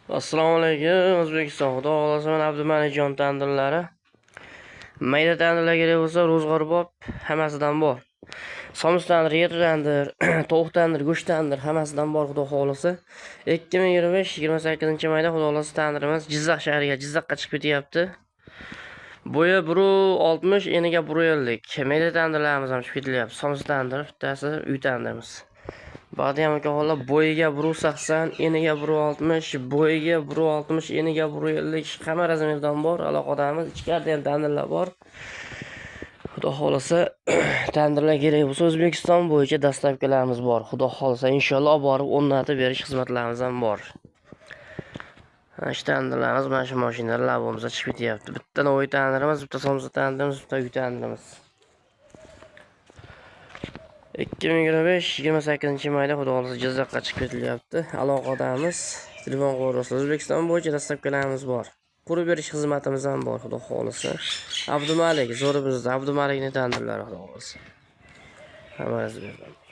Assalomu alaykum, O'zbekiston. Xudo xohlasa, mana Abdumalikjon tandirlari. Mayda tandirlar kerak bo'lsa, ro'zg'orbop hammasidan bor. Somsa tandir, yer tandir, tovuq tandir, go'sht tandir hammasidan bor, Xudo xohlasa. 2025 28 mayda, Xudo xohlasa, tandirimiz Jizzax shahriga, Jizzaxga chiqib ketyapti. Bo'yi 1.60, eniga 1.50. Mayda tandirlarimiz ham chiqib ketilyapti. Somsa tandir, bittasi uy tandirimiz. Bag'diyam akaxonlar, bo'yiga 1.80, eniga 1.60, bo'yiga 1.60, eniga 1.50, hamma razmerdan bor, aloqadamiz. Ichkarida ham tandirlar bor. Xudo xohlasa, tandirlar kerak bo'lsa, O'zbekiston bo'yicha доставка larimiz bor. Xudo xohlasa, inshaalloh, olib borib o'rnatib berish xizmatlarimiz ham bor. Mana shu tandirlarimiz mana shu mashinalar lavomizda chiqib ketyapti. Bitta Navoiy tandirimiz, bitta somsa tandirimiz, bitta uy tandirimiz. 2025 28 mayda, Xudo xohlasa, Jizzaxga chiqib ketilyapti. Aloqadamiz. Telefon qilaverasizlar. O'zbekiston bo'yicha доставка larimiz bor. Qurib berish xizmatimiz ham bor, Xudo xohlasa. Abdumalik, zo'ri bizda. Abdumalikning tandirlari, Xudo xohlasa. Hammasi beradi.